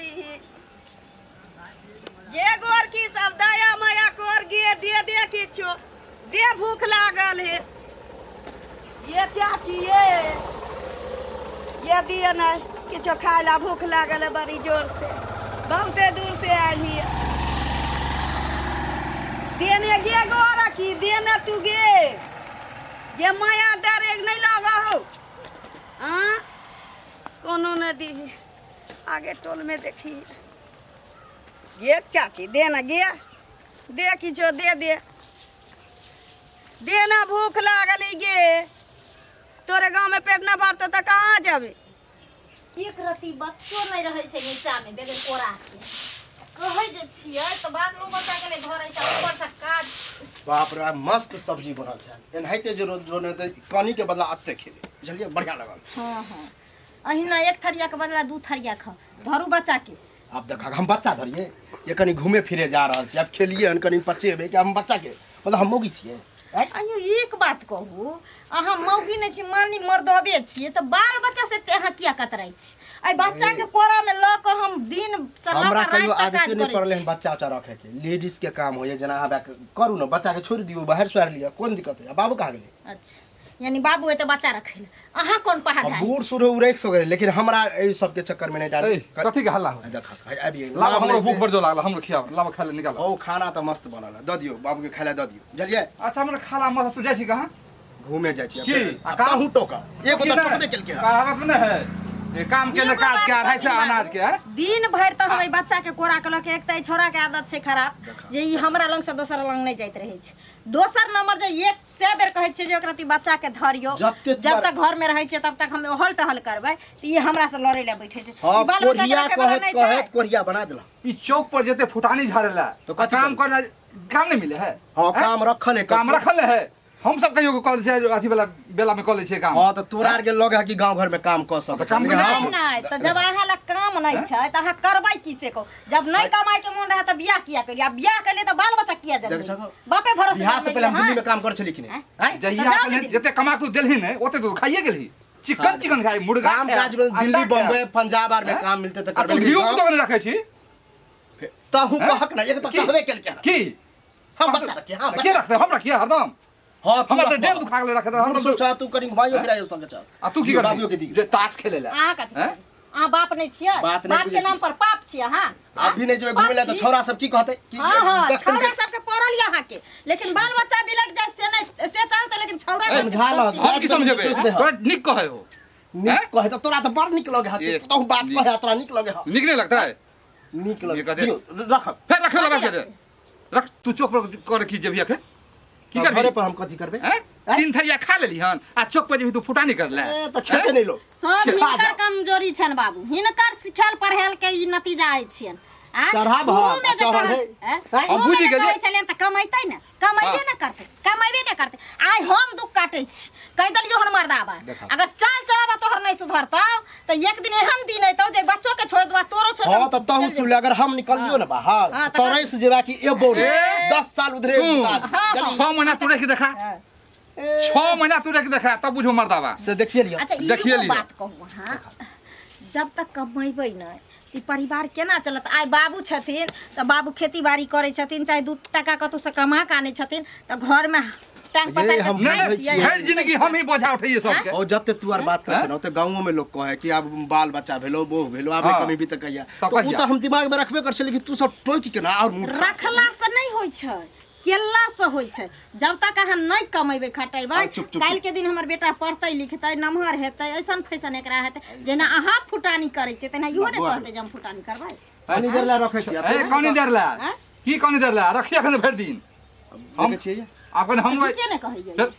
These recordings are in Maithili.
दीही ये गोरकी सब दया माया कर गे दे दे किछो दे भूख लागल हे ये चाची ये ये दिए नहीं किछो खाय ला भूख लागल है बड़ी जोर से बहुते दूर से आयल हिए देने गे गोरकी देने तू गे ये माया डरे नहीं लगा हो हाँ कोनो न दीही आगे टोल में देखी गे चाची दे ना गे दे किछो दे दे दे ना भूख लागल है गे तोरे गाँव में पेट ना भरतो तो कहाँ जाबे एक रत्ती बच्चो नहि रहै छै नीचामे बगैर कोराके कहै जे छियै तऽ बालो बच्चाके नहि धरै छै ऊपरसँ काज। बाप रे मस्त सब्जी बनल छै। एनाहिते जे रोज रोज तऽ कनी के बदला अत्ते खेबै, बुझलियै? बढ़िया लगल। हँ हँ, अहिना एक थरियाके बदला दू थरिया खाउ। धरू बच्चाके। आब देखा हम बच्चा धरिए, ये कनी घूमे फिरे जा रहल छी, आब खेलिए हन कनी पचेबै कि हम बच्चा के मतलब हम मौगी छियै? आँय? अइयो एक बात कहू, अहाँ मौगी नहि छी, मानी मर्दबे छियै, तऽ बाल बच्चा से एते अहाँ किया कतराइ छी? एहि बच्चाके कोरामे लऽ कऽ हम दिन से लऽ हमरा कऽ कहियो राति तक काज आदते नहि करै पड़लै हन छी। बच्चा उच्चा रखे के। लेडीज के काम होइए, जेना अहाँ करू ने, बच्चा के छोड़ि दियौ, बाहर सुआरि लिअ, कोन दिक्कत है? बाबू कहाँ गेलै? अच्छा, यानी बाबू एते बच्चा रखै लए अहाँ कोन पहाड़ अब ढाइ बूढ़ छी? सूढ़ उ राखि सकै, लेकिन हमरा एहि सबके चक्कर में नहीं डाल। ए कथी के हल्ला हो? देख आबि गेल। लाब, हमरो भूख बड़ जोर लागल, हमरो खियाब, लाब खाय ले निकाल। ओ खाना तऽ मस्त बनल है, दऽ दियौ बाबू के खाय लए दऽ दियौ, बुझलियै? अच्छा, हमरा खाना मस्त। तू जाइ छी कहाँ? घूमे जाइ छी। की? आ काहू टोका एगो तऽ टोकबे केलकै हन। कहावत नहि है जे काम के ने एगो काज बात के अढ़ाई सौ कहू अनाज के है। दिन भरि तऽ हम एहि बच्चा के कोरा के लऽ के, एक तऽ एहि छौड़ा के आदत छै खराब जे ई हमरा लग से दोसर लग नहि जाइत रहै छै। दोसर नंबर जे 100 बेर कहै छियै जे ओकरा ती बच्चा के धरियौ, जते जब तक घर में रहै छियै तब तक हम ओहल टहल करबै, तऽ ई हमरा से लड़ै लए बैठे छै। हँ ई बाल बच्चा के कोढ़िया रखे वाला कहैत नहि छै। कहैत कोढ़िया बना देलक। ई चौक पर जते फुटानी झाड़े ला तो कथी काम करी? करे काम नहीं मिले है। हँ हैं? काम रखल है। काम रखल है। हम सब कहियो कॉल छै अथी वाला बेला में कऽ लै छियै काम। हँ तऽ तोरा आर के लग है कि गाँव घर में काम कऽ सकै तऽ काम लेकिन केना हम नहि नहि, तऽ जब अहाँ लग काम नहि छै तऽ अहाँ करबै की से कहू? जब नहि कमाइ के मोन रहै तऽ बियाह किया केलियै? आ बियाह केलियै तऽ बाल बच्चा किया देख जनमेलियै? छको। बापे भरोसे बिहार से पहले हम जनमेलियै, दिल्ली में काम करै छली कि नहि? आँय? जहिया तऽ जाउ अपने ने जते कमा तू देलही ने ओते तू खाइए गेलही, चिकन चिकन खाइ, मुर्गा काम खाय, काज में अंडा दिल्ली खाय। बम्बई पंजाब आर में हैं? काम मिलते तऽ आ तू करबै, लेकिन घियो गाँव- के दोकान रखै छी। तहु हैं? कहक ना, एक तऽ की? कहबे केलकै हन। की हम बच्चा रखिए, हाँ के बच्चा। रखते? हम रखिए हरदम। हाँ तू हमरा तऽ रखबह। डेन दुखा गेलै रखे हरदम। सोचा तू करी घुमाइयो फिराइयो संगे चल। आ तू की दियौ, बाबूओ के करबी दियौ। जे ताश खेले ला? अहाँ कथी हैं? करबै? अहाँ बाप नहि छियै? बात नहि बाप के बुझै नाम छी। पर पाप छियै अहाँ। आब भी नहि जेबै घुमै लए तऽ छौड़ा सब की कहतै कि हाँ हाँ कखन छौड़ा के- सबके पड़ल यऽ अहाँके, लेकिन बाल बच्चा बिलट जाय से नहि से चलते, लेकिन छौड़ा सबके समझा लहक। हम की समझेबै? तोरा नीक कहै हो? नीक कहै तऽ तोरा तऽ बड़ नीक लगे हत। ए, तोहू बात नीक। कहै तोरा नीक लगे हत। नीक नहीं लगता है? नीक लगे। ये कहते- दियौ, रखब। फेर रखे लगा के दे, रख तू चौक पर कर की जेबही अखन? की घरे करबी पर हम कथी करबै? हैं? तीन थरिया खा लेली हन आ चौक पर जेबही तू फुटानी कर ले। ए, तऽ खेते नहि लोक। सब खा हिनकर जाओ। कमजोरी छनि बाबू, हिनकर सिखल पढ़ेल के ई नतीजा अछि छियनि। आँय? चढ़ाब शुरू हक, में जे चढ़ल कहल- है। आँय? आँय? शुरू हम बुझि में जे गेलियै। कहै छलियनि तऽ कमैतै ने, कमैबे हाँ। ने करतै, कमैबे ने करतै। आइ हम दुख काटै छी, कहि देलियौ हन मर्दाबा, देखा। अगर चाल चलाबा तोहर नहि सुधरतौ तऽ एक दिन एहन दिन एतौ जे बच्चो के छोड़ि देबा, तोरो छोड़ि हाँ देबा, तऽ तहु चलि सुन ले, अगर हम निकलियो ने बाहर हाँ, तऽ तरसि जेबा कि एबो ने ए। 10 साल उधरे तू बिता दी। हाँ, चली। 6 महीना तू रख देखा, हाँ। 6 महीना तू रख देखा तब बुझो मर्दाबा। से देखिए लिअ। अच्छा देखिए इहो लिअ। बात कहू अहाँ, जब तक कमेबै नहि ई परिवार केना चलत? आइ बाबू छथिन तऽ बाबू खेती बाड़ी करै छथिन, चाहे 2 टाका कतहुसँ कमा कऽ आनै छथिन तऽ घरमे टांग ये पसारि हम कऽ नहीं खाइ नहीं छियै। भरि जिंदगी हम ही बोझा उठैये सबके। ओ जते तू आर बात करै छै ने ओते गाँवो में लोग कहै कि आब बाल बच्चा भेलो, बोह भेलो, आब हाँ। कमी भी तऽ कहिया तब तऽ ओ कहिया? तऽ हम दिमाग में रखबे कर छै, लेकिन तू सब टोकि के ना और मूड खराब। रखला से नहि होइ छै, केला से होइ छै। जब तक अहाँ नहि कमेबै खटेबै, आ, चुप, चुप, काल्हि के दिन हमर बेटा पढ़तै लिखतै, नमहर हेतै, ऐसन फैसन एकरा हेतै, जेना अहाँ फुटानी करै छियै तेना इहो ने बौआ। कहतै जे हम फुटानी करबै। कनी देर ला रखै छियै। ए कनी देर ला? आँय? की कनी देर ला रखिए अखन भरि दिन? हम देखै छियै। आब कनी हम ठीके ने कहै फेर जाइए।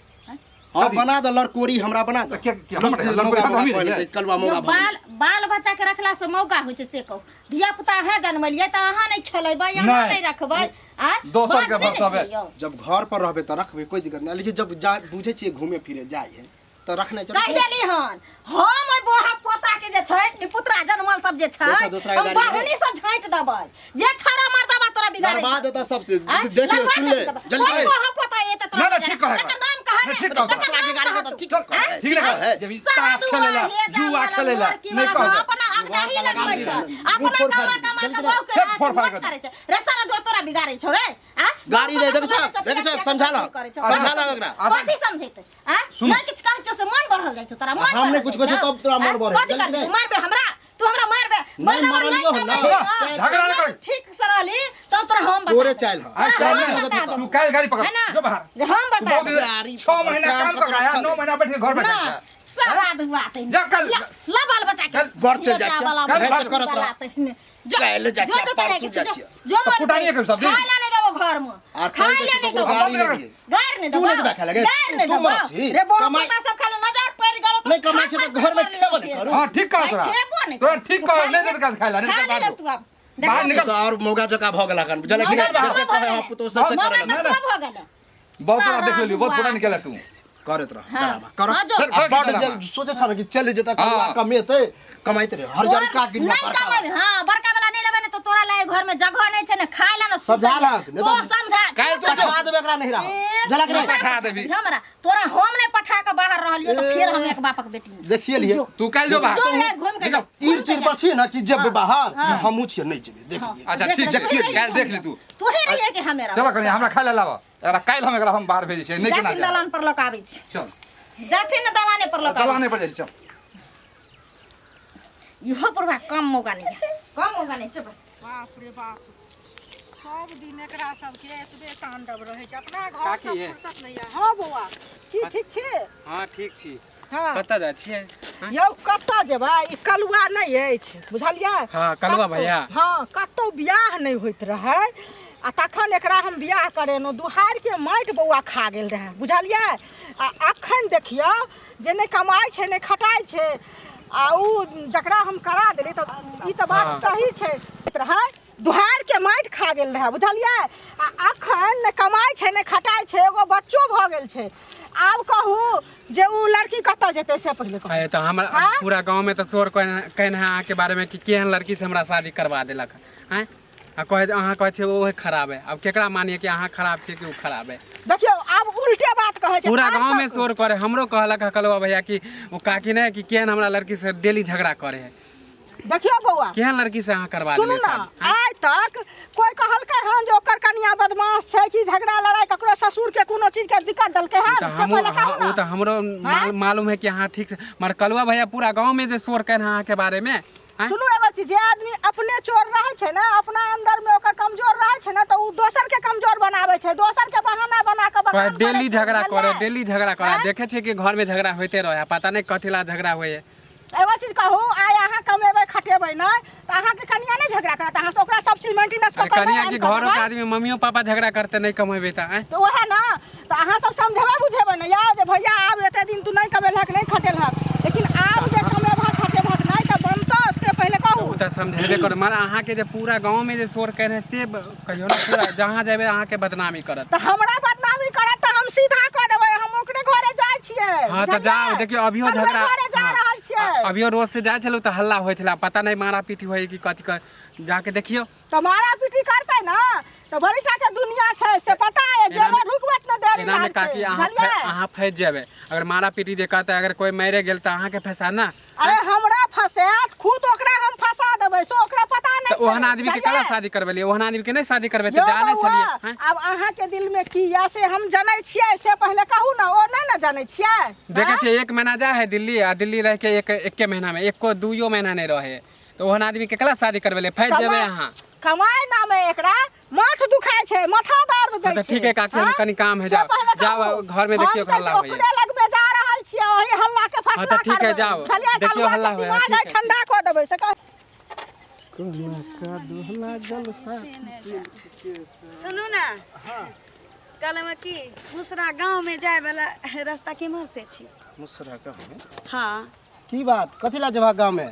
हाँ कथी? बना दे लड़कोरी, हमरा बना दे। तऽ के- लड़की हमरा मौगा लड़कोरी मौगा हम ही कहै रहियै। लेतै, कलुआ मौगा यौ, भऽ गेलै। बाल बाल बच्चा के रखला से मौका होइ छै से कहू? धिया पुता अहाँ जनमलियै तऽ अहाँ नहि खेलेबै, अहाँ नहि। नहि रखबै? आँय? दोसर के बाज नहि ने भरसबै। छियै यौ। जब घर पर रहबै तऽ रखबै, कोई दिक्कत नहीं, लेकिन जब जा बुझै छियै घूमे फिरे जाइ है तऽ रखनाइ कहि देली हन हम ओहि बोहा पोता के जे छै निपुत्रा जनमल सब जे छै, दोसरा- दोसरा के हम गाड़ी बाहनी से झाँटि देबै जे छड़ा मर्दबा तोरा बिगाड़ै बर्बाद होता सबसे। आँय? देख ले, लड़वा सुन ले के देबै। जल्दी कोन आइ। बोहा पोता एते तोरा ना, ना, बिगाड़ै? ठीक कहै तकर नाम कह ना, ने। ठीक कहै। तकर दोसरा के नाम गाड़ी कह तऽ तू। ठीक कहै, ठीक ठीक है है। जब ई सारा ताश खेले ला दुआ हे जुआ जान खेले ला वाला, नहीं मोर की कह वाला, दे। अपना दिमाग दाही लगबै छै अपना कमा कमा के बहु के फेर फोड़ फाड़ मोट करै छै रे सारा जो तोरा बिगाड़ै छौ रे आ गाड़ी दे, देखै छौ, देखै छौ, समझा लग, समझा लग एकरा। कथी समझेतै आ सुन। नहि किछु कहै छौ से मन बढ़ल जाइ छौ तोरा मन हम नहि बढ़ल किछु जाइ कहै छौ, छौ। तब तोरा मन आँ? बढ़ै। कथी जल्दी करबी? नहि। तू मारबे हमरा तू हमरा मारबे नहि मरना मारलियौ नहि हन ना। कमेबै, हाँ। झगड़ा नहि करै। ठीक से रहली तब तोरा हम बता तोरे देब। चालि हौ। तोरा काल्हि हम नहि बता देब। तू काल्हि गाड़ी पकड़ है ना? जो बाहर जे हम तू बता बहुत देब। दिन गाड़ी 6 पकड़, महीना काम काम पकड़, कर आया रखल 9 महीना बैठ के घर बैठल ना छै सारा दुआ तैने जा कल। ला ला बाल बच्चा के चल, घर चलि जाइ छियै। वाला कल नहि तऽ भाग। करत रह। तैने जो काल्हि जाइ जो छियै, तो परसू जाइ छियै। जो तऽ मन कुटाइए के सब दिन। खाय ला नहीं देबो घर में आर खाय खाइ ला दै नहीं छियै देबो तऽ बंद गाड़ी कर। नहि दियै। गार नहीं तू देबो नहि देबे खाय लगे। गार नहीं तू देबो मरत छी। रे बड़ कमाइ- पोता सब खाले नजर पड़ गेलो नहि कमाइ छै तऽ घरमे खेबो नहि करू। हां ठीक कह तोरा खेबो नहि तोरा ठीक कह नहीं देत खाय ला नहीं खा देत ले बाहर तू अब बाहर निकल। तो और मौगा जका भऽ गेल अखन बुझल कि निकल नहि बाहर। जे कहै हम पुतोह से से मौगा करऽ तऽ लगल सब हो गेलै बहुत तोरा देख लेलियो बहुत पुरान निकल तू करैत रह हाँ। ड्रामा कर हाँ, जो। फिर- आ बड ड्रामा। जे सोचै छ ने कि चलि जेतै हाँ। कलुआ कमेतै कमाइत रहे हर जरी काट गिन नहीं कमाबे हां बड़का वाला नहीं लेबे ने तो तोरा लाए घर में जगह नहीं छै ने खाय ला ने सुतै समझा ला। लहक, नहीं तो तो- समझा काल्हि तू तो समझा। पठा देबै एकरा नहिरा ए, जला के नहीं नहीं पठा देबी। हमरा तोरा हम नहीं पठा के बाहर रहलियो तो फिर हम एक बापक बेटी नहीं। देखिए लिए तू काल्हि जो बाहर जो है घूम के निकल। तीर चीर पर छियै ने कि जेबै बाहर हाँ। हमहूँ छियै नहि जेबै देख लिए अच्छा ठीक देखिए छै काल्हि देख ले तू तू ही रहिए कि हमे चल कनी हमरा खाय ला लावा एकरा काल्हि हम एकरा हम बाहर भेजै छियै नहि केना जाथिन जायब। दलान पर लऽ के आबै छी चल जाथिन ने दलाने पर लऽ के आबै दलाने पर जाइ छी, चल छी। इहो बुढ़वा कम मौका नहीं है कम मौका नहीं चुप बाप रे बाप सब दिन एकरा सबके एतबे तांडव रहै छै अपना घर काकी से ये। फुर्सत नहि यऽ हँ बौआ की ठीक छी हँ ठीक छी हँ कतऽ जाइ छियै हँ? यौ कतऽ जेबै ई कलुआ नहि अछि बुझलियै हँ, कलुआ कतौ- भैया। हँ कतौ बियाह नहि होइत रहै आ तखन एकरा हम बियाह करेलहुँ दुहारिके माटि बौआ खा गेल रहै बुझलियै आ अखन देखियौ जे नहि कमाइ छै नहि खटाइ छै आ उ जकरा हम करा देली तऽ ई तऽ बात हँ। सही छै रहै दुहारिके माटि खा गेल रहै बुझलियै आ अखन नहि कमाइ छै नहि खटाइ छै एगो बच्चो भऽ गेल छै आब कहू जे उ लड़की कतऽ जेतै से पहिले कहू अरे तऽ हमरा हाँ? पूरा गाँवमे तऽ शोर कहने है अहाँके बारेमे कि केहन लड़की से हमरा शादी करवा देलक आँय आ कहै अहाँ कहै छियै ओहे खराब है आब केकरा मानिए कि अहाँ खराब छियै कि ओ खराब है देखियौ आब उल्टे बात कहै छै पूरा आइ गाँव में तक- शोर करे हमरो कहलक है कलवा भैया कि ओ काकी नहीं कि केहन हमरा लड़की से डेली झगड़ा करे है देखियौ बौआ केहन लड़की से अहाँ करवा सुनू देलियै ने शादी आइ तक कोई कहलकै हन जे ओकर कनिया बदमाश छै कि झगड़ा लड़ाई ककरो ससुर के कोनो चीज के दिक्कत देलकै हन तऽ से हमो पहिले कहू हाँ, ने ओ तऽ हमरो मालूम है कि अहाँ ठीक से मगर कलुआ भैया पूरा गाँव में जे शोर केने अहाँके बारे में आँय? सुनू एगो चीज जे आदमी अपने चोर रहै छै ने अपना अंदर में ओकर कमजोर रहै छै ने तऽ उ दोसर के कमजोर बनाबै छै दोसर के बहाना बना के कहै बदनाम करै डेली छै, झगड़ा करे बुझलियै? डेली झगड़ा करे आँय? देखे छियै कि घर में झगड़ा होइते रहे है पता नहीं कथी ला झगड़ा होइए एगो चीज कहू आइ अहाँ कमेबै खटेबै नहि तऽ अहाँके कनिया नहि झगड़ा करत अहाँ से ओकरा सब चीज मेंटेनेंस अरे कऽ कनिया के घरो के आदमी मम्मियो पापा झगड़ा करते नहीं कमेबे तऽ आँय? तऽ उएह ने तऽ अहाँ सब समझेबै बुझेबै ने यौ जे भैया आब एते दिन तू नहि कमेलहक नहि खटेलहक लेकिन आब जे कमेबहक खटेबहक नहि तऽ बनतौ से पहिले कहू ओ तऽ समझेबे करू मगर अहाँके जे पूरा गाँव में जे शोर करे से कहियो ने पूरा जहाँ जेबै अहाँके बदनामी करत तऽ हमरा बदनामी करत तऽ हम सीधा कऽ देबै हम ओकरे घरे जाइ छियै हाँ तऽ जाओ देखियौ अभियो कलुआ झगड़ा घरे जा हाँ, रहल छियै अभियो रोज से जाइ छलहुँ तऽ हल्ला होइ छलै पता नहि मारा पीटी होइ कि कथी कर जाके देखियौ तऽ मारा पीटी करतै ने तऽ बड़ी टा के दुनिया छै से पता है एना जेलो मे- ढुकबत ने देरी एना में लागतै काकी अहाँ बुझलियै अहाँ फँसि जेबै अगर मारा पीटी जे कहतै अगर कोई मरे गेल तऽ अहाँके फँसा ना अरे हमरा फंसायत खुद ओकरा हम फंसा देबै से ओकरा पता तऽ नहि छै ओहन आदमी के कला बुझलियै? शादी करबेलियै ओहन आदमी के नहि शादी करबै तऽ यौ जानै बौआ, छलियै आँय? आब अहाँके दिल में की यऽ से हम जनै छियै से पहिले कहू ने ओ नहि ने जनै छियै देखै आँय? छियै एक महीना जा है दिल्ली आ दिल्ली रह के एक एके महीना में एको दुइयो महीना नहि रहे तऽ ओहन आदमी के कला शादी करबेलियै फँसि जेबै अहाँ कमाइ नामे एकरा माथ दुखाइ छै माथा दर्द दै हाँ, तऽ छै ठीक है काकी, हम हाँ? कनि काम है, से जाउ। पहिले जाउ, कहू। घर में देखियौ हम तऽ हल्ला होइए। ओकरे लगमे जा रहल छियै ओही हल्ला के फैसला हाँ, तऽ ठीक है, करबै। जाउ। बुझलियै? देखियौ कलुआ के हल्ला होइए, दिमाग ठीक आइ है। ठंडा कऽ देबै से कह सुनू ने कहलहुँ कि दूसरा गाँवमे जाय वाला रास्ता केम्हर से छी मुसरा गाँव में हाँ की बात कथी ला जेबा गाँव में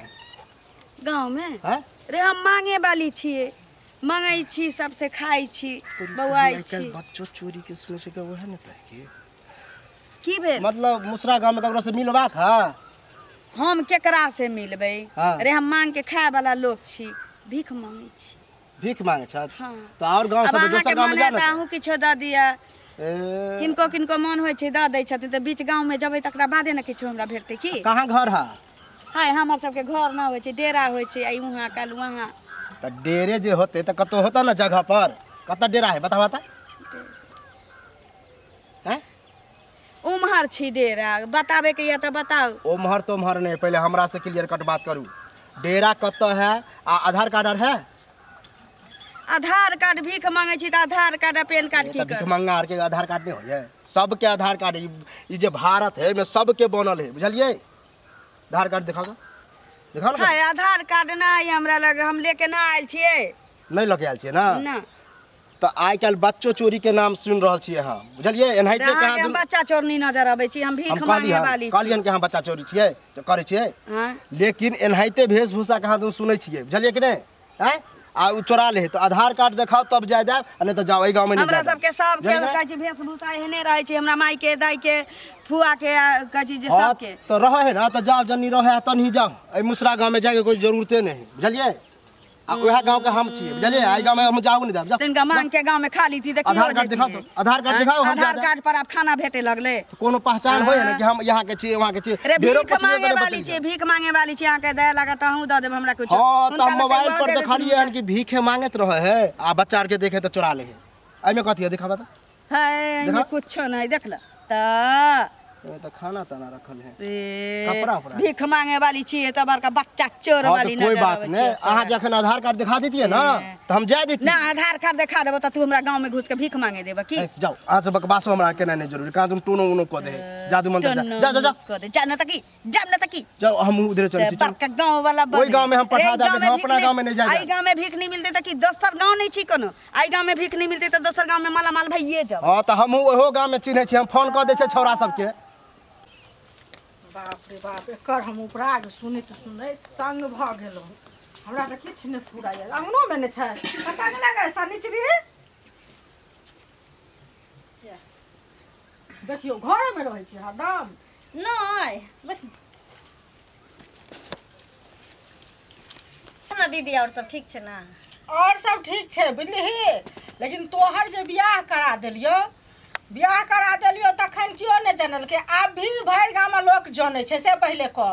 गाँवमे हैं रे हम मांगे वाली छियै मंगै छी सबसे खाइ छी बौआइ आइ छी काल्हि बच्चो चोरी के सुनै छै कि वएह ने तऽ की की भेल मतलब मुसरा गाँव में ककरो से मिलबाक है हम केकरा से मिलबै हाँ। रे हम मांग के खाय वाला लोग छी भीख मांगै छी भीख मांगे छथि हाँ। तऽ आओर गाँव अब सब अहाँके दोसर गाँव में मन जा है ने तऽ अहूँ किछो दऽ दिअ ए, किनको किनको मन होइ छै दऽ दै छथिन तऽ बीच गाँवमे जेबै तकरा बादे ने किछो हमरा भेटतै की कहाँ घर है हाय हमर सबके घर ना होइ छै डेरा होइ छै आइ वहाँ काल्हि वहाँ। तऽ डेरे जे होतै तऽ कतहु होतऽ ने जगह पर, कतऽ डेरा है बताबऽ तऽ? हैं? उम्हर छी डेरा, बताबे के यऽ तऽ बताउ। ओम्हर तोम्हर नहीं, पहले हमरा से क्लियर कट बात करू, डेरा कतऽ है आ आधार कार्ड आर है? आधार कार्ड भीख मांगे छी तऽ आधार कार्ड आ पेन कार्ड की तऽ भीख करब? मंगा आर के आधार कार्ड नहीं होइए? सबके आधार कार्ड ई जे भारत है एहिमे सबके बनल है, बुझलियै? आधार कार्ड दिखाओ तऽ, दिखाओ ने। हाय आधार कार्ड ना है हमरा लग, हम लेके ना आयल छियै। नहीं लऽ के आयल छियै ना? ना। तऽ आइ काल्हि बच्चो चोरी के नाम सुनि रहल छियै अहाँ, बुझलियै? एनाहिते तऽ कहाँ अहाँके हम बच्चा चोरनी नजर अबै छी? हम हम भीख कहली मांगे हन वाली छी। कहलियन कि हम बच्चा चोरी छियै तऽ करै छियै? हाँ? लेकिन एनाहिते वेशभूषा कहाँ तुम सुनै छियै, बुझलियै कि नहि? आँय, आ ओ चोरा ले तऽ आधार कार्ड देखाओ तब जाय देब, आ नहि तऽ जाओ, एहि गाँवमे नहि हमरा जाय देब। सबके सबके बुझलियै ने? कहै छै वेशभूषा एहने रहै छै, हमरा माय के दाय के फुआ के आ कहै छै जे हाँ सबके। तऽ रहै है ना तऽ जाओ, जनी रहै है तनी जाओ, एहि मुसरा गाँवमे जायके कोइ जरूरते नहि है, बुझलियै? आ उएह गाँवके हम छियै, बुझलियै? एहि गाँवमे हम जाहू नहि देब, जाओ। तनिका मांग के गाँव में खा लीती तऽ की आधार हो कार्ड दिखाओ जैतियै? तो, आधार कार्ड दिखाओ, हम आधार जा- कार्ड पर आब खाना भेटे लगले। कोनो पहचान होय है ना कि हम यहाँ के छियै वहाँ के छियै? रे ढेरो भीख पुछलियै मांगे तऽ नहि वाली बतेलियै। छियै, भीख मांगे वाली छियै, अहाँके दया लागत अहूँ दऽ देब हमरा कुछ। हाँ तऽ हुनका हम लग मोबाइल कहियो पर दे देथिन देखलियै हन कि भीखे मांगैत रहे है आ बच्चा आर के देखे तऽ चोरा ले है। एहिमे कथी है दिखाबा तऽ? है एहिमे देखा। कुछो नहीं, देख ल तऽ। एहिमे तऽ खाना ताना रखल है, ए, कपड़ा उपड़ा। भीख मांगे वाली छियै तऽ बड़का बच्चा चोर हाँ वाली तऽ कोई नजर बात अबै नहीं, छियै अहाँ तोरा। जखन आधार कार्ड दिखा देतियै ना तऽ हम जाय देतियै। ना आधार कार्ड देखा देबो तऽ तू हमरा गाँव में घुस के भीख मांगे देबऽ की? ए, जाओ, अहाँ से बकवास हमरा केनाइ नहि जरूरी, कहाँ तुम टोनो उनो कऽ दे है, जादू मंत्र जा जा जा जा। कऽ दे, जा न तऽ की, जा न तऽ की। जाओ, हम उधरे चलै छी, चलू। बड़का गाँव वाला ओहि गाँव में हम पठा रे, देब, गाँव में हम भीख अपना नहीं- गाँव में नहीं जाय एहि देब। गाँव में भीख नहीं मिलतै तऽ की दोसर गाँव नहीं छी कोनो? एहि गाँव में भीख नहीं मिलतै तऽ दोसर गाँव में मालामाल भइए जाओ। हाँ तऽ हमहूँ ओहो गाँव में चिन्है छी, हम फोन कऽ दै छियै छौड़ा सबके। बाप रे बाप, एकर हम उपराग सुनैत सुनैत तंग भऽ गेलहुँ। हमरा तऽ किछु नहि फुराइए, अङ्गनोमे नहि छै। कतऽ गेलै गे शनिचरी? देखियौ, घरेमे रहै छी हरदम। नहि बस ना दीदी, और सब ठीक छै ना? और सब ठीक छै बुझलिही, लेकिन तोहर जे बियाह करा देलियौ, बियाह करा देलियौ तखन केओ नहि जनलकै, आब भी भरि गाममे लोक जनै छै। से पहिले कह,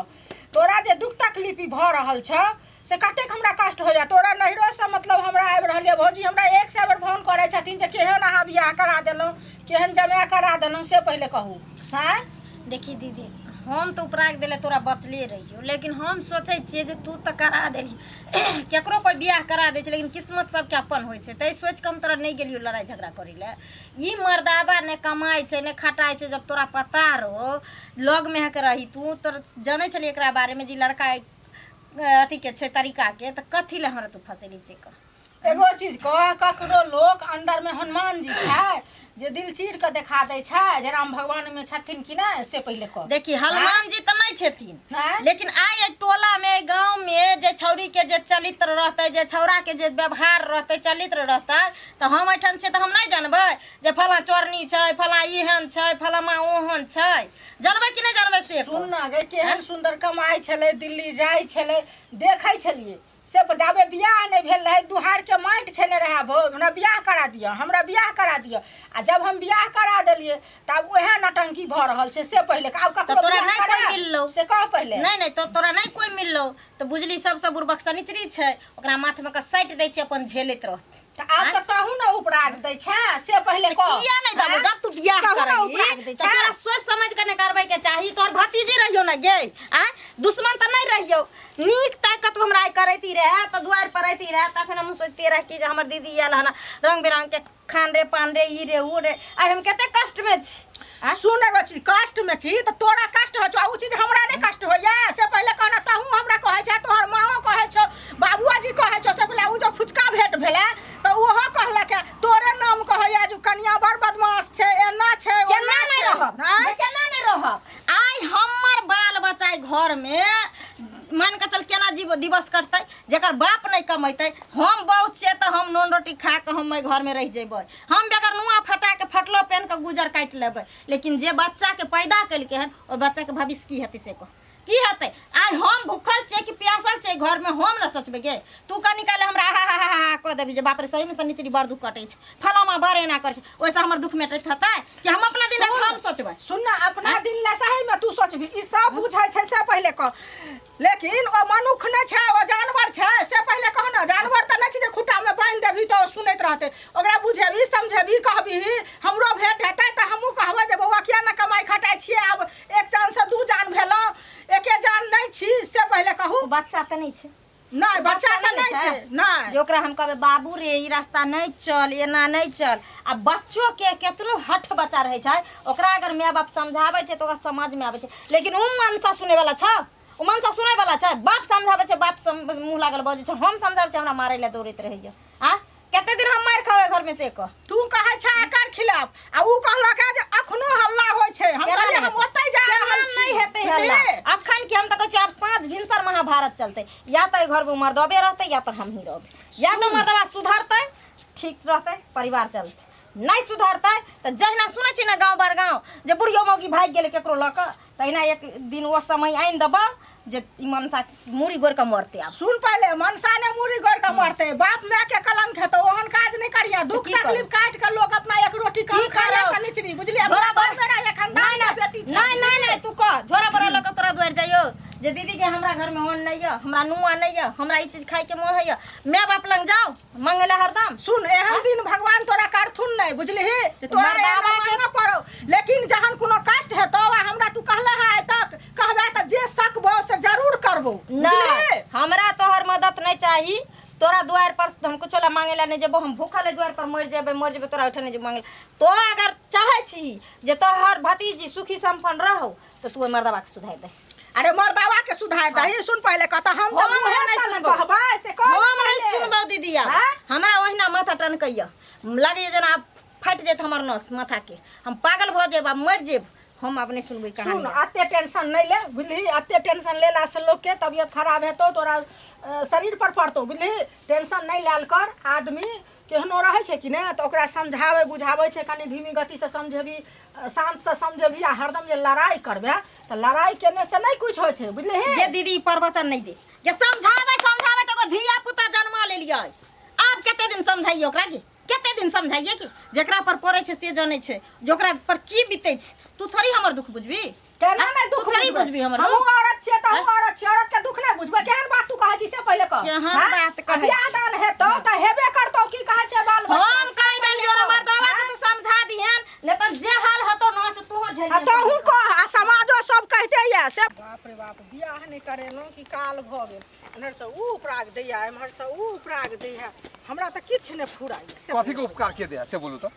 तोरा जे दुख तकलीफ ई भऽ रहल छौ से कतेक हमरा कष्ट होइए। तोरा नैहरोसँ मतलब हमरा आबि रहल यऽ, भौजी हमरा एक सए बेर फोन करै छथिन जे केहन अहाँ बियाह करा देलहुँ, केहन जमाए करा देलहुँ, से पहिले कहू। आँय देखी दीदी, हम तऽ उपराग देले तोरा बचले रहियो, लेकिन हम सोचै छियै जे तू तऽ करा देली, केकरो कोइ बियाह करा दै छै, लेकिन किस्मत सबके अपन होइ छै। ताहि सोचि कऽ हम तोरा नहि गेलियो लड़ाइ झगड़ा करै लए। ई मर्दाबा नहि कमाइ छै नहि खटाइ छै, जब तोरा पता रहो लगमे के रही, तू तोर जनै छली एकरा बारेमे जे ई लड़का अथीके छै तरीकाके, तऽ कथी लए हमरा तू फँसेली से कह। एगो चीज कह, ककरो लोक अंदरमे हनुमान जी छै जे दिल चीर कऽ देखा दै छै जे राम भगवान मे छथिन कि नहि, से पहिले कह। देखी, हनुमान जी तऽ नहि छथिन, नहि? लेकिन आइ एहि टोला मे एहि गाँव मे जे छौड़ी के जे चरित्र रहतै, जे छौड़ा के जे व्यवहार रहतै, चरित्र रहतै, तऽ हम एहिठाम छियै तऽ हम नहि जानबै जे फलाँ चोरनी छै, फलाँ एहन छै, फलाँ ओहन छै? जानबै कि नहि जानबै से सुन ना गे, केहन सुन्दर कमाइ छलै, दिल्ली जाइ छलै, देखै छलियै से जाबे बियाह नहि भेल रहै दुहारके माटि खेने रहए, भो हमरा बियाह करा दिअ, हमरा बियाह करा दिअ। आ जब हम बियाह करा देलियै तऽ आब उएह नौटंकी भऽ रहल छै। से पहिले आब तऽ ककरो तोरा बियाह नहि कोइ करायब? मिललौ? से कह पहिले। नहि नहि, तो तोरा नहि कोइ मिललौ तऽ बुझली सबसँ बुड़बक शनिचरी छै, ओकरा माथमे कऽ साटि दै छै, अपन झेलैत रहतै। तऽ आब तऽ तहू ने उपराग दै छै, से पहिले कह। किया नहि देबो? आँय? जब तू बियाह तहू ने करबही उपराग दै तऽ छै। तोरा सोच समझ के नहि करबै के चाही। तोहर भतीजी रहियौ ने गे, आँय, दुश्मन तऽ नहि रहियौ। नीक ताकि कऽ तू हमरा आइ करैती रहए तऽ दुआरि पर अयती रहए, तखन हम सोचिते रह कि जे हमर दीदी आयल हन, रंग बिरंग के खान रे पान रे ई रे ओ रे। आइ हम कते कष्ट में छी। आँय? सुन एगो चीज, कष्ट में छी तऽ तोरा कष्ट होइ छौ आ उ चीज हमरा नहि कष्ट होइया, से पहिले कहना। तहूँ हमरा कहै छै, तोहर माँओ कहै छौ, बाबुओ जी कहै छौ। से पहिले उ जो फुचका भेंट भेलै तऽ ओहो कहलक, तोरे नाम कहैया जे कनिया बड़ बदमाश छै, एना छै केना ओना नहि छै। रहब? आँय? केना नहि रहब? आइ हमर बाल बच्चा घर में मान के चल केना जीव दिवस कटतै जेकर बाप नहि कमेतै? हम बहुत छियै तऽ हम नून रोटी खा कऽ हम एहि घरमे रहि जेबै, हम बगैर नुआ फटा के फटलो पहन कऽ गुजर काटि लेबै, लेकिन जे बच्चाके पैदा केलकै हन ओहि बच्चाके भविष्य की हेतै से कह। की हेतै? आइ हम भूखल छियै कि प्यासल छियै घरमे, हम ने सोचबै गे। तू कनी काल हमरा हा हा हा हा कऽ देबही जे बाप रे सहीमे शनिचरी बड़ दुख कटै छै, फलामा बड़ एना करै छै, ओहिसँ हमर दुख मेटैत हेतै कि हम अपना दिन राति हम सोचबै? सुन ना, अपना दिन ला सही में तू सोचबी, ई सब बुझै छै से पहिले कह, लेकिन ओ मनुख नहि छै, ओ जानवर छै से पहिले कह ना। जानवर तऽ नहि छै जे खुट्टा में बान्हि देबही तऽ ओ सुनैत रहतै। ओकरा बुझेबही समझेबही कहबही हमरो भेंट हेतै तऽ हमहूँ कहबै जे बौआ किया ने कमाइ खटाइ छियै, आब एक जान से दू जान भेलहुँ, एके जान नहि छी, से पहिले कहू। ओ बच्चा तऽ नहि छै। नहि, बच्चा तऽ नहि छै, नहि जे ओकरा हम कहबै बाबू रे ई रास्ता नहि चल, एना नहि चल। आ बच्चोके केतनो हठ बच्चा रहै छै, ओकरा अगर माय बाप समझाबै छै तऽ ओकरा समझमे आबै छै। लेकिन ओ मनसा सुनैवला छौ, ओ मनसा सुनैवला छै? बाप समझाबै छै, बाप मुँह लागल बजै छै, हम समझाबै छै हमरा मारै लए दौड़ैत रहैए। आ कते दिन हम मारि खाबै घरमे से कह। तू कहै छै एकर खिलाफ आ ऊ कहलक जे अखनो हल्ला होइ छै। हम केना कहलियै नहि हम ओतै जा केना रहल छी। नहि हेतै हल्ला अखन? की हम तऽ कहै छियै आब साँझ भिनसर महाभारत चलतै। या तऽ एहि घरमे मर्दबे रहतै या तऽ हमही रहबै। या तऽ मर्दबा सुधरतै, ठीक रहतै, परिवार चलतै। नहि सुधरतै तऽ जहिना सुनै छी ने गाँव बर गाँव जे बुढ़ियो मौगी भागि गेलै केकरो लऽ कऽ, तहिना एक दिन ओ समय आनि देबौ जे ई मनसा मूड़ी गोड़ि कऽ मरतै आब। सुन पहिले, मनसा ने मूड़ी गोड़ि कऽ मरतै, बाप माय के कलंक हेतौ। ओहन काज नहि करिहे। दुख की करब? तकलीफ काटि कऽ लोक अपना एक रोटी कम की खाइए करब? सनिचरी, बुझलियै? झोरा बड़ भर मेरा ये खानदान नहि के बेटी छै। नहि नहि नहि, तू कह, झोरा बड़ा लऽ कऽ तोरा दुआरि जाइयो जे दीदी के हमरा घर में अन्न नहीं यऽ, हमरा नुआ नहीं यऽ, हमरा ई चीज खाय के मोन होइए, माय बाप लग जाओ मंगे ला हरदम। सुन, एहन दिन भगवान तोरा करथुन नहि, बुझलिही? जे तोरा मर्दावा एहन मांगऽ पड़ौ, लेकिन जहन कोनो कष्ट हेतौ आ हमरा तू कहले है आइ तक कहबे तऽ जे सकबो से जरूर करबो, नहीं बुझलिही? हमरा तोहर मदद नहीं चाही। तोरा दुआर पर हम कुछो ला मांगे ला नहीं जेबो। हम भूखल है दुआर पर मर जेबे, मर जेबे, तोरा ओहिठाम नहीं जेबो मांगे ला। तो अगर चाहे छी जे तोहर भतीजी सुखी संपन्न रहो तऽ तू ओहि मर्दवा के सुधारि दे। अरे मर्दावा के सुधार दही। सुन पहिले कह तऽ हम तऽ हम मुँहे नहि से ने सुनबौ। कहबै से कह हम नहीं पहिले। सुनबौ दीदी। आब आँय? हमरा ओहिना माथा टनकैया, लगैया जेना आब फाटि जायत हमर नस माथा के, हम पागल भऽ जायब आ मरि जायब। हम आब नहि सुनबै सुन, कहानी। अते टेंशन नहीं ले, बुझलिही? अते टेंशन लेला से लोग के तबियत खराब हेतौ, तोरा शरीर पर पड़तौ, बुझलिही? टेंशन नहीं लेल कर। आदमी केहनो रहै छै कि नहि, तऽ ओकरा समझाबै बुझाबै छै, कनि धीमी गतिसँ समझेबही, शान्तसँ समझेबही। आ हरदम जे लड़ाइ करबै तऽ लड़ाइ केने से नहि किछु होइ छै, बुझलिही? जे दीदी ई प्रवचन नहि दे जे समझाबै समझाबै तऽ एगो धिया पुता जन्मा लेलियै, आब कते दिन समझाइए ओकरा की? कते दिन समझाइए कि जेकरा पर पड़ै छै से जानै छै जे ओकरा पर की बीतै छै। तू थोड़ी हमर दुख बुझबी। केना नहि तू दुख थोड़ी बुझबै? बुझबी हमर हमहूँ दुख? औरत छियै तऽ हमहूँ औरत छियै, औरत के दुख नहि बुझबै? केहन बात तू कहै छी से पहिले कह। केहन हाँ? बात कहै बियाह छी? दान हेतौ तऽ हेबे करतौ, की कहै छै बाल बच्चा हम से कहि देलियौ रे पहिले कह। मर्दावा के तू समझा दिहन, नहि तऽ जे हाल हेतौ न से तोहो आ झेलिहन। तोहूँ कह आ समाजो सब कहिते यऽ से। बाप रे बाप, बियाह नहि करेलहुँ कि काल भऽ गेल। एम्हरसँ ऊ उपराग दैया, एम्हरसँ ऊ उपराग दैया, हमरा तऽ किछु नहि फुराइया से। कथी के उपकार के दिया से बोलू तऽ?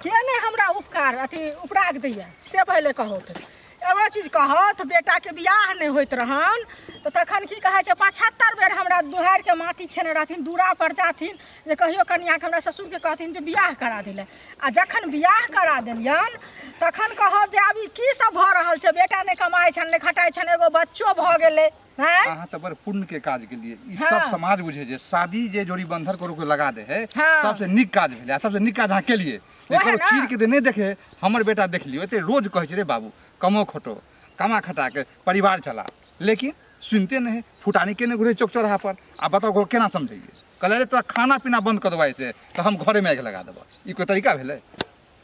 के नहि हमरा उपकार अथी उपराग दैया से पहिले कहू। तऽ एगो चीज कहत, बेटाके बियाह नहि होइत रहन तऽ तखन की कहै छै 75 बेर हमरा दुहारिके माटि खेने रहथिन, दूरा पर जाथिन जे कहियो कनियाके हमरा ससुरके कहथिन जे बियाह करा दै लए। आ जखन बियाह करा देलियनि तखन कहत जे आब ई की सब भऽ रहल छै, बेटा नहि कमाइ छनि नहि खटाइ छनि, एगो बच्चो भऽ गेलै। हैं? अहाँ तऽ बड़ पुण्य के काज केलिए। ई हाँ। सब समाज बुझे जे शादी जे जोड़ी बंधन करू के लगा दे है, हाँ। सबसे नीक काज भेलै आ सबसे नीक काज अहाँ केलिए। वएह ककरो ना। चीर के तऽ नहि देखे, हमर बेटा देख लियौ, एते रोज कहै छै रे बाबू कमो खटो, कमा खटा के परिवार चला, लेकिन सुनते नहीं है, फुटानी केने घुरे चौक चौराहा पर। आ बताओ ओकरो केना समझैए? कहले रे तोरा खाना पीना बंद कऽ देबा ऐसे तऽ हम घरे में आगि लगा देबऽ। ई कोई तरीका भेलै?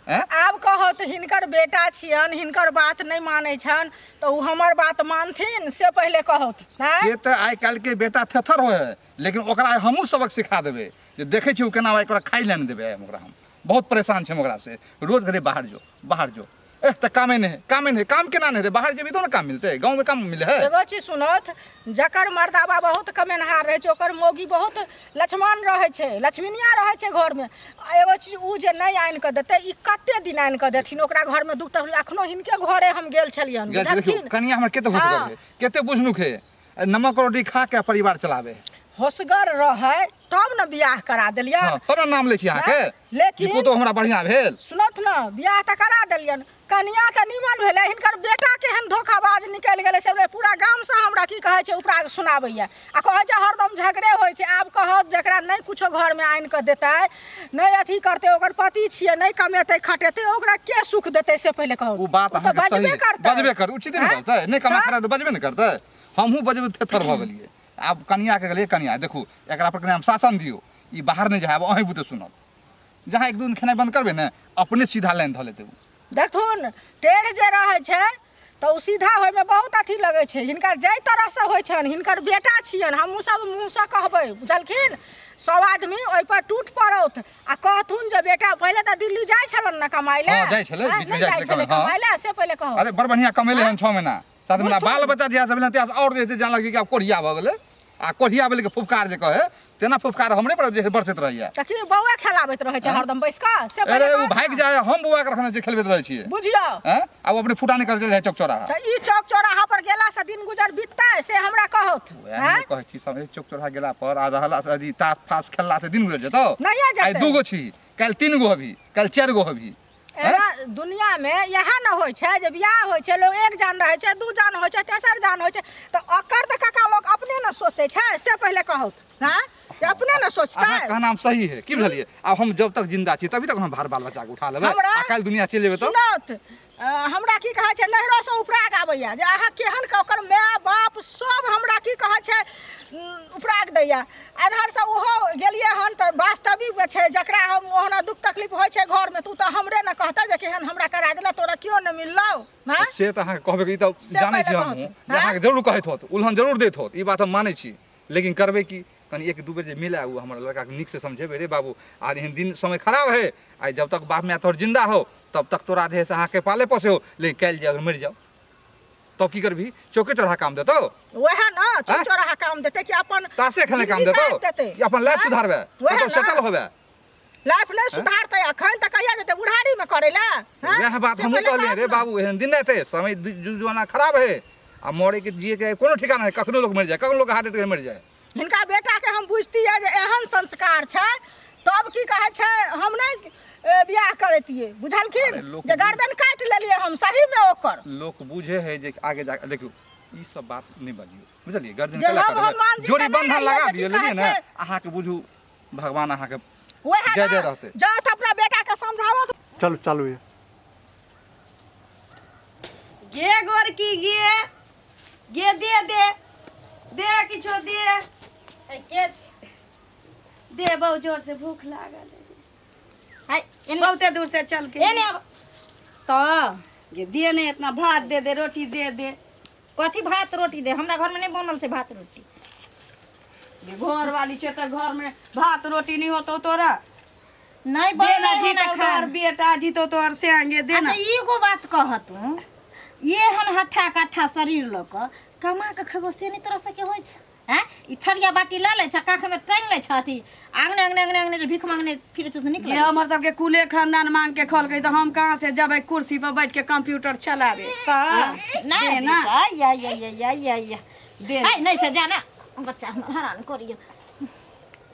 आँय? आब कहत हिनकर बेटा छियनि, हिनकर बात नहि मानै छनि तऽ ओ हमर बात मानथिन से पहिले कहत। आँय? से तऽ आइ काल्हि के बेटा थेथर होइ है, लेकिन ओकरा आइ हमहूँ सबक सिखा देबै जे देखै छियै ओ केना आइ ओकरा खाइ लए नहि देबै। आइ हम ओकरा, हम बहुत परेशान छी हम ओकरा से। रोज घरे बाहर जो बाहर जो, एह तऽ कामे नहि है, कामे नहि है। काम केना नहि रे? बाहर जेबही तब ने काम मिलतै, गाँवमे काम मिले है? एगो चीज सुनत, जकर मर्दाबा बहुत कमेनहार रहै छै ओकर मौगी बहुत लक्ष्मण रहै छै, लक्ष्मीनिया रहै छै घरमे। आ एगो चीज ओ जे नहि आनि कऽ देतै, ई कते दिन आनि कऽ देथिन ओकरा घरमे दुख तकलीफ? अखनो हिनके घरे हम गेल छलियनि, गेल छी, देखियौ बुझलखिन? कनिया हमर कते होशगर हाँ। है, कते बुझनुक है, नमक रोटी खा के परिवार चलावे है। होशगर रहै तब ने बियाह करा देलियनि। हाँ, तब ने नाम लै छी अहाँके। हँ, लेकिन कि पुतोह हमरा बढ़िआँ भेल। सुनत ने, बियाह तऽ करा देलियनि, कनिया तऽ निमन भेलै, हिनकर बेटा केहन धोखाबाज निकलि गेलै से पूरा गामसँ हमरा की कहै छै उपरा सुनाबैया आ कहै छै हरदम झगड़े होइ छै। आब कहत जकरा नहि कुछो घरमे आनि कऽ देतै, नहि अथी करतै, ओकर पति छियै, नहि कमेतै खटेतै, ओकरा के सुख देतै से पहिले कहू। ओ बात ओ तऽ अहाँके सही बजबे है। करतै। बजबे करतै, उचिते ने आँय? बजतै, नहि कमा तऽ? खटा तऽ बजबे ने करतै। हमहूँ बजबै थेथर भऽ गेलियै। आब कनियाके गेलियै, कनिया देखू एकरा पर कनि हम शासन दियौ, ई बाहर नहि जाय, आब अहीं बुते सुनत। जहाँ एक दू दिन खेनाइ बंद करबै ने, अपने सीधा लाइन धऽ लेतै ओ। देखथुन, टेढ़ जे रहै छै तऽ ओ सीधा होइमे बहुत अथी लगै छै। हिनका जाहि तरहसँ होइ छनि, हिनकर बेटा छियनि, हमहूँ सब मुँहसँ कहबै, बुझलखिन? सब आदमी ओहिपर टूटि पड़ौथ आ कहथुन जे बेटा पहिले तऽ दिल्ली जाइ छलनि ने कमाइ लए। हँ, जाइ छलै, आँय, बीचमे नहि जाइ जाइ छलै छलै कमाइ, हँ। कमाइ लए, से पहिले कहू। अरे बड़ बढ़िआँ कमेलै हन 6 महीना 7 महीना, बुझथुन। बाल बच्चा जहिया से भेलै तहिया से आओर जे छै जानलक कि आब कोढ़िया भऽ गेलै। आ कोढ़िया भेलै कि फुफकार जे कहै तेना फुफकार हमरे पर जे बरसैत रहैया। तऽ की बौआ खेलाबैत रहै छै हरदम बैस कऽ से अरे पहिले ओ कहू भागि ने। जाय, हम बौआ के रखने छियै, खेलबैत रहै छियै। बुझियौ। आँय? आ ओ अपने फुटानी करै चलि जाइ चौक चौराहा। तऽ ई चौक चौराहा पर गेला से दिन गुजर बीततै से हमरा कहौथ। वएह हम आँय? कहै छी समझ, चौक चौराहा गेला पर आ रहला से अथी तास फास खेलला से दिन गुजर जेतौ। नहिये जेतै। आइ 2 गो छी, काल्हि 3 गो हबी, काल्हि 4 गो हबी। एना दुनियामे इएह ने होइ छै जे बियाह होइ छै, लोक एक जान रहै छै, 2 जान होइ छै, तेसर जान होइ छै, तऽ ओकर तऽ काका लोक अपने ने सोचै छै से पहिले कहौथ। हँ, जे अपने ने सोचतै। अहाँ कहना हम सही है, की बुझलियै? आब हम जब तक जिंदा छी तभी तक हम भार बाल बच्चा के उठा लेबै। हमरा आ काल्हि दुनिया चलि जेबै तऽ? सुनत, हमरा की कहै छै, नैहरोसँ उपराग आबैया जे अहाँ केहन के ओकर माय बाप सब हमरा की कहै छै उपराग दैया। एन्हरसँ ओहो गेलियै हन तऽ वास्तविकमे छै जकरा हम ओहना दुख तकलीफ होइ छै घरमे तऽ ओ तऽ हमरे ने कहतै जे केहन हमरा करा देलक, तोरा केओ नहि मिललौ। हँ? से तऽ अहाँके कहबे, ई तऽ से जानै पहिले छी हमहूँ कहत। जे अहाँके जरूर कहैत होत, उलहन जरूर दैत होत, ई बात हम मानै छी। लेकिन करबै की, कनि 1-2 बेर जे मिले ओ हमर लड़काके नीकसँ समझेबै, रे बाबू आज एहन दिन समय खराब है, आइ जब तक बाप माय तोहर जिंदा हो तब तक तोरा जे है से अहाँके पाले पोसे हो, लेकिन काल्हि जे अगर मरि जाओ तब की करबही? चौके चौराहा काम देतौ? वएह ने, चौक आँय? चौराहा काम देतै कि अपन तासे खेले काम जिंदगी देतौ? काटि देतै? कि अपन लाइफ आँय? सुधारबे, वएह कतौ ने। सेटल होबे? लाइफ नहि सुधारतै अखन तऽ कहिया जेतै बुढ़ारीमे करै लए? आँय? वएह बात से हमहूँ पहिले कहलियै, कहत रे ने। बाबू एहन दिन एतै, समय जुग जमाना खराब है आ मरे के जिए के कोनो ठिकाना है, कखनो लोग मरि जाए, कखनो लोग हार्ट अटैक मरि जाए। हिनका बेटाके हम बुझतियै जे एहन संस्कार छै तब की कहै छै हम नहि बियाह करैतियै, बुझलखिन? अरे लोक जे गर्दन काटि लेलियै हम सहीमे ओकर। लोक बुझे है जे आगे जा देखियौ ई सब बात नहि बजियौ, बुझलियै? गर्दन जे केला हम कटबै? हनुमान जी जोड़ी के नहि बंधन रहियै लगा जे की दियौ, कहै लेलियै ने? छै? अहाँके बुझू भगवान अहाँके वएह जय जय ने, रहतै। जाउ तऽ अपना बेटाके समझाबऽ। चलू चालू है। गे गोरकी गे, गे दे दे दे किछो दे। ए, के छी? दे, बहुत जोर से भूख लागल है। है, एने बहुते दूर से चल के। एने आब। तऽ गे दे ने, इतना भात दे दे, रोटी दे दे। कथी भात रोटी दे? हमरा घरमे नहि बनल छै भात रोटी। गे घर वाली छै तऽ घर में भात रोटी नहीं होतो तोरा? नहीं दे ना, बनलै हन जीतो एखन। तोहर बेटा जीतो तोहर संगे, दे ना। अच्छा एगो बात कह तू, ये हन हट्ठा कट्ठा शरीर लऽ कऽ कमा कऽ खेबो से नहि तोरा सबके होइ छै? हैं, ई थरिया बाटी लऽ लै छै, काँखमे टाँगि लै छै, अथी आङने आङने आङने आङने जे भीख मांगने फिरै छै से नीक ये लगै छै? हमर सबके कुले खानदान मांग के खलकै तऽ हम कहाँ से जबै कुर्सी पर बैठ के कंप्यूटर चलाबे? तऽ नहि दे ना। या या या या या या दे। है, नहि छै, जा ना, बच्चा हमर हरान करियो।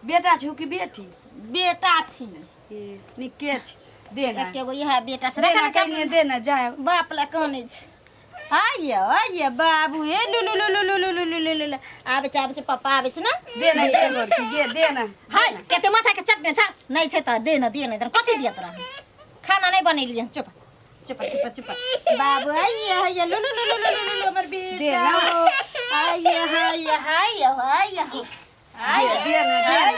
बेटा छौ कि बेटी? बेटा छी। ए, निके छै, दे ना। एके गो इएह बेटा छै। दे देखा ना, ने छै कहिने दे ना, जाय। बाप लए कानै छै। आइयो आइयो बाबू, हे लु लु लु लु लु लु लु लु लु लु लु। आबै छै, आबै छै, पप्पा आबै छै ने। दे ना गे गोरकी गे, दे ना। हाय, कते माथा के चटने छ, नहि छै तऽ दे न, दे न, कथी दिअ तोरा? खाना नहि बनेलियै। चुप चुप चुप चुप बाबू, आइयो आइयो लु लु लु लु लु लु लु हमर दे बेटा ना। आइयो आइयो आइयो आइयो आइयो। दे ना, दे ना।